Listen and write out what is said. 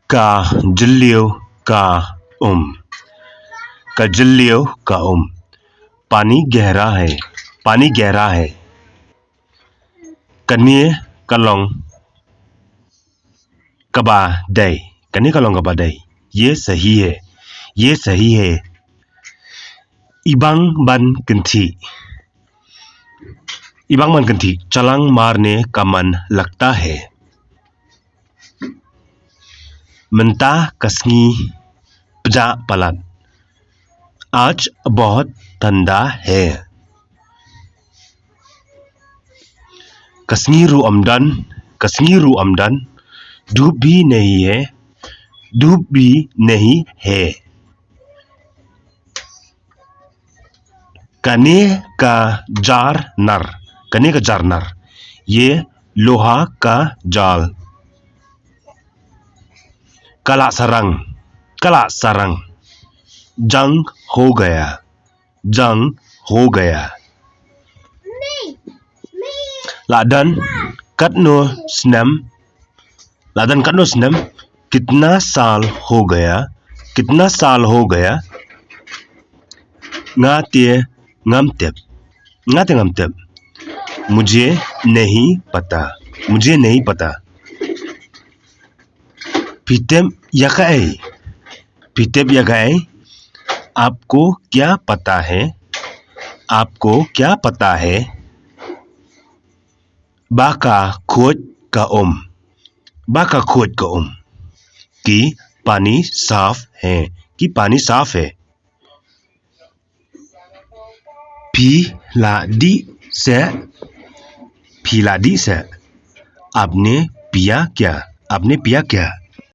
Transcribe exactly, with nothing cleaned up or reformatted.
Ka jylliew ka um. Ka jylliew ka um. पानी गहरा है. पानी गहरा है. Kane ka long kaba dei. Kane ka long kaba dei. ये सही है. ये सही है. Ibang ban kynthih. Ibang ban kynthih. चलांग मारने का मन लगता है. Mynta ka sngi pjah palat. आज बहुत ठंडा है. Ka sngi ruh ym don. Ka sngi ruh ym don. धूप भी नहीं है. धूप भी नहीं है. Kane ka jar nar. Kane ka jar nar. ये लोहा का जाल. Ka la sarang. Ka la sarang. जंग हो गया. जंग हो गया. La don katno snem. La don katno snem. कितना साल हो गया. कितना साल हो गया. Nga te ngam tip. Nga te ngam tip. मुझे नहीं पता. मुझे नहीं पता. Phi tip ïa kaei. Phi tip ïa kaei. आपको क्या पता है. आपको क्या पता है. Ba ka khuid ka um. Ba ka khuid ka um. कि पानी साफ है. कि पानी साफ है. Phi la dih seh. Phi la dih seh. आपने पिया क्या. आपने पिया क्या.